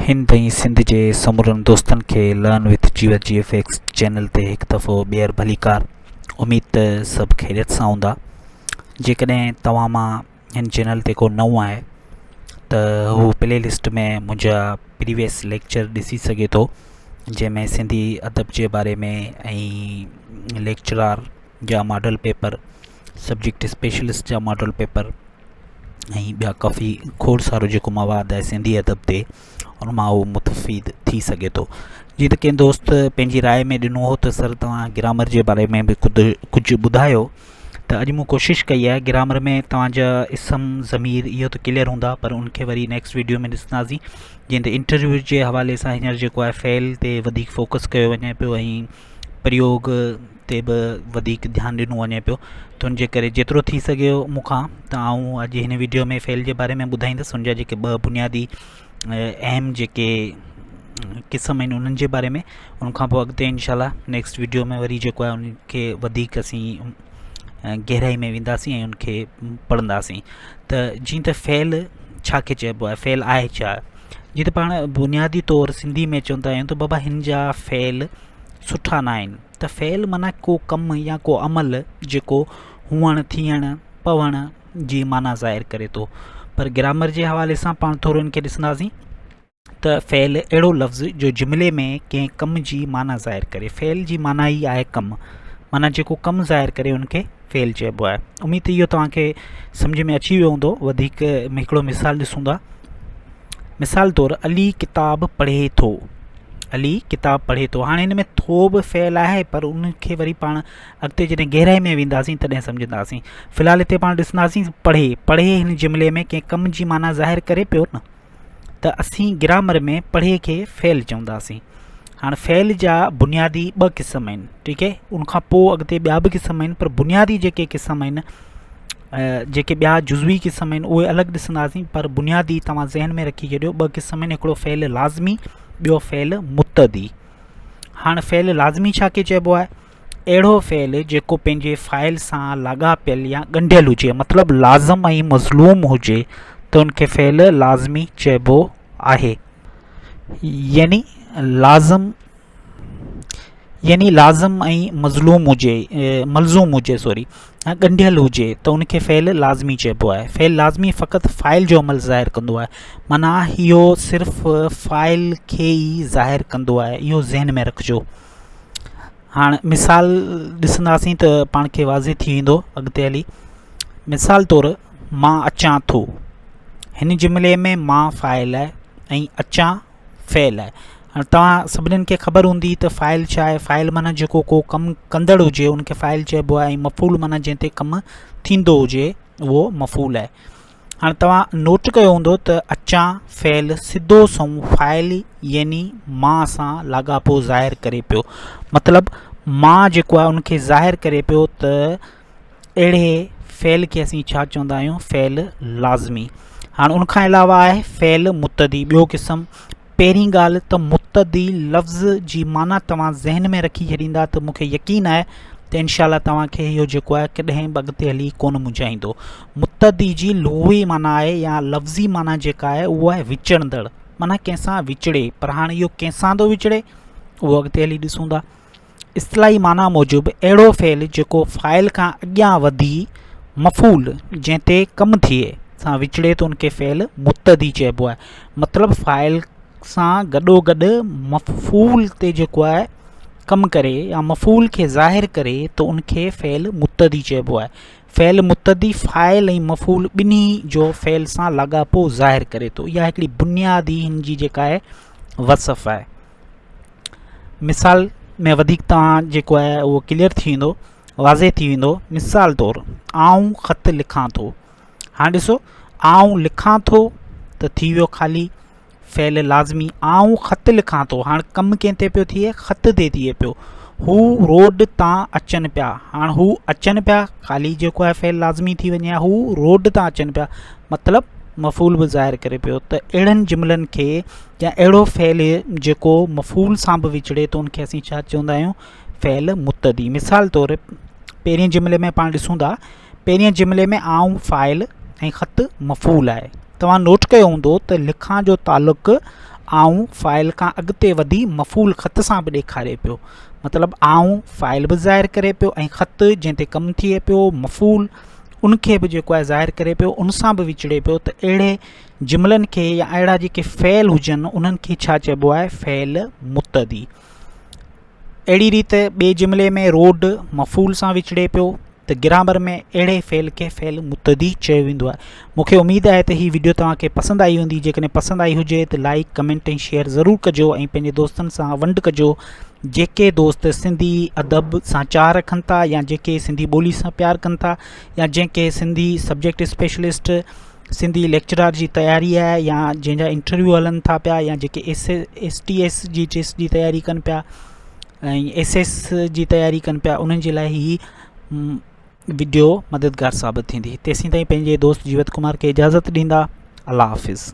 هند ۽ سنڌ جي سمورن دوستن کي learn with Jeevat G F X channel تي هڪ دفعو ٻيهر ڀليڪار. اميد ته سڀ خيريت سان هوندا. جيڪڏهن توهان مان هن چينل تي ڪو نئون آهي ته هو پلي لسٽ ۾ منهنجا پريويس ليڪچر ڏسي سگهي ٿو جنهن ۾ سنڌي ادب جي باري ۾ ۽ ليڪچرار جا ماڊل پيپر سبجيڪٽ اسپيشلسٽ جا ماڊل پيپر ۽ ٻيا ڪافي کوڙ سارو جيڪو مواد آهي سنڌي ادب تي ان مان اهو متفيد ٿي سگهي ٿو جيئن ته ڪنهن دوست پنهنجي راء ۾ ڏنو هو ته سر توهان گرامر جي باري ۾ به خود ڪجهه ٻڌايو ته اڄ مون ڪوشش ڪئي آهي گرامر ۾ توهان جا اسم ضمير اهو ته ڪليئر هوندا پر ان کي وري نيڪسٽ ويڊيو ۾ ڏسنداسين جيئن ته انٽرويو جي حوالي سان هينئر جيڪو آهي فعل تي وڌيڪ فوڪس ڪيو وڃي پيو ۽ پريوگ تي به وڌيڪ ڌيان ڏنو وڃي پيو ته ان جي ڪري جيترو ٿي سگهيو مون کان ته آئون اڄ هن ويڊيو ۾ فعل جي باري ۾ ٻڌائيندس ان جا جيڪي ٻه بنيادي اهم جيڪي قسم آهن انهن جي باري ۾ ان کان پوء اڳتي انشاء الله نيڪسٽ ويڊيو ۾ وري جيڪو آهي ان کي وڌيڪ اسين گهرائي ۾ وينداسين ۽ ان کي پڙهنداسين ته جيئن ته فعل ڇا کي چئبو آهي فعل آهي ڇا جيئن ته پاڻ بنيادي طور سنڌي ۾ چوندا آهيون ته بابا هن جا فعل سٺا نه آهن ته فعل معنيٰ ڪو ڪم يا ڪو عمل جيڪو هئڻ ٿيڻ پوڻ جي معنيٰ ظاهر ڪري ٿو پر گرامر جي حوالي سان پاڻ ٿورو ان کي ڏسنداسين ته فعل اهڙو لفظ جو جملي ۾ ڪنهن ڪم جي معنيٰ ظاهر ڪري فعل جي معنيٰ ئي آهي ڪم معنيٰ جيڪو ڪم ظاهر ڪري ان کي فعل چئبو آهي اميد ته اهو توهان کي سمجهه ۾ اچي ويو هوندو وڌيڪ هڪڙو مثال ڏسون ٿا مثال طور علي ڪتاب پڙهي ٿو علي ڪتاب پڙهي ٿو هاڻي هن ۾ ٿو به فعل آهي پر ان کي وري پاڻ اڳتي جڏهن گهرائي ۾ وينداسين تڏهن سمجهنداسين في الحال هتي پاڻ ڏسنداسين پڙهي پڙهي هن جملي ۾ ڪنهن ڪم جي معنيٰ ظاهر ڪري پيو نه ته اسين گرامر ۾ پڙهي کي فعل چونداسين هاڻ فعل جا بنيادي ٻه قسم آهن ٺيڪ آهي ان کان پوء اڳتي ٻيا به قسم آهن پر بنيادي جيڪي قسم آهن جيڪي ٻيا جزوي قسم آهن اهي الڳ ڏسنداسين پر بنيادي توهان ذهن ۾ رکي ڇڏيو ٻه قسم آهن هڪڙو فعل لازمي ٻيو فعل متعدي هاڻ فعل لازمي ڇا کي چئبو آهي اهڙو فعل جيڪو پنهنجي فاعل سان لاڳاپيل يا ڳنڍيل هجي مطلب لازم ۽ مظلوم هجي ته ان کي فعل لازمي چئبو آهي يعني لازم يعني لازم ۽ مظلوم هجي ملزوم هجي سوري ڳنڍيل هجي ته ان کي فعل لازمي چئبو آهي فعل لازمي فقط فاعل جو عمل ظاهر ڪندو آهي معنيٰ اهو صرف فاعل کي ئي ظاهر ڪندو آهي اهو ذهن ۾ رکجو هاڻ مثال ڏسنداسين ته پاڻ کي واضح ٿي ويندو اڳتي هلي مثال طور مان اچان ٿو هن جملي ۾ مان فاعل آهي ۽ اچان فعل آهي هاڻ توهان سڀنين کي خبر هوندي ته فاعل ڇا آهي فاعل معنيٰ جيڪو ڪو ڪم ڪندڙ هجي ان کي فاعل چئبو آهي ۽ مفعول معنيٰ جنهن تي ڪم ٿيندو هجي اهو مفعول آهي هاڻ توهان نوٽ ڪيو هوندو ته اچان فعل سڌو سنئون فاعل يعني مان سان لاڳاپو ظاهر ڪري پيو مطلب مان جيڪو آهي ان کي ظاهر ڪري پيو ته اهڙي فعل کي اسين ڇا چوندا آهيون فعل لازمي هاڻ ان کان علاوه آهي فعل متعدي ٻيو قسم پهرين ڳالهه ته متعدي لفظ جي معنيٰ توهان ذهن ۾ رکي ڇڏيندا ته مون کي يقين آهي ته انشاء الله توهان کي اهو جيڪو آهي ڪڏهن به اڳتي هلي ڪونه منجهائيندو. متعدي جي لغوي معنيٰ آهي يا لفظي معنيٰ جيڪا آهي اهو آهي وچڙندڙ معنيٰ ڪنهن سان وچڙي پر هاڻي اهو ڪنهن سان ٿو وچڙي اهو اڳتي هلي ڏسون ٿا. اصطلاحي معنيٰ موجب اهڙو فعل جيڪو فاعل کان اڳيان وڌي مفعول، جنهن تي ڪم ٿئي، سان وچڙي ته ان کي فعل متعدي چئبو آهي. مطلب فاعل سان گڏوگڏ مفعول تي جيڪو آهي ڪم ڪري يا مفعول کي ظاهر ڪري ته ان کي فعل متعدي چئبو آهي. فعل متعدي فاعل ۽ مفعول ٻنهي جو فعل سان لاڳاپو ظاهر ڪري ٿو. اها هڪڙي بنيادي هن جي جيڪا آهي وصف آهي. مثال ۾ وڌيڪ توهان جيڪو آهي اهو ڪليئر ٿي ويندو واضح ٿي ويندو مثال طور آئون خط لکان ٿو هاڻي ڏسو آئون لکان ٿو ته ٿي ويو خالي فعل لازمي آئون خط لکان ٿو هاڻ ڪم ڪنهن تي پيو ٿئي خط تي ٿئي پيو هو روڊ تان اچن پيا هاڻ هو اچن پيا خالي جيڪو آهي فعل لازمي ٿي وڃي هو روڊ تان اچن پيا مطلب مفعول به ظاهر ڪري پيو ته اهڙن جملن کي يا اهڙو فعل جيڪو مفعول سان به وچڙي ته ان کي اسين ڇا چوندا آهيون فعل متعدي مثال طور پهرين جملي ۾ پاڻ ڏسون ٿا پهرين جملي ۾ آئون فاعل ۽ خط مفعول آهي توهان نوٽ ڪيو هوندو ته لکان جو تعلق آئون فاعل کان اڳتي وڌي مفعول خط سان به ڏيکاري پيو. مطلب آئون فاعل به ظاهر ڪري پيو ۽ خط جنهن تي ڪم ٿئي پيو مفعول ان کي به جيڪو آهي ظاهر ڪري پيو ان سان به وچڙي پيو ته اهڙي جملن کي يا اهڙا جيڪي فعل هجن انهن کي ڇا چئبو آهي فعل متعدي. اهڙي ريت ٻئي جملي ۾ روڊ مفعول سان وچڙي پيو ته گرامر ۾ اهڙي فعل کي فعل متعدي چيو ويندو آهي. مون کي اميد آهي ته هي وڊيو توهان کي پسند آئي هوندي جيڪڏهن پسند آئي هجي ته لائيڪ ڪمينٽ ۽ شيئر ضرور ڪجو ۽ پنهنجي دوستن سان ونڊ ڪجو جيڪي دوست سنڌي ادب سان چاهه رکن ٿا يا جيڪي سنڌي ٻولي سان پيار ڪن ٿا يا جنهن کي Sindhi subject specialist Sindhi lecturer جي تياري آهي يا جنهن جا انٽرويو هلن ٿا پيا يا جيڪي ايس ايس ٽي ايس جي ٽيسٽ جي تياري ڪن پيا ۽ ايس ايس جي تياري ڪن پيا انهن جي لاء هي وڊيو مددگار ثابت ٿيندي تيسين تائين پنهنجي دوست جيوت ڪمار کي اجازت ڏيندا الله حافظ.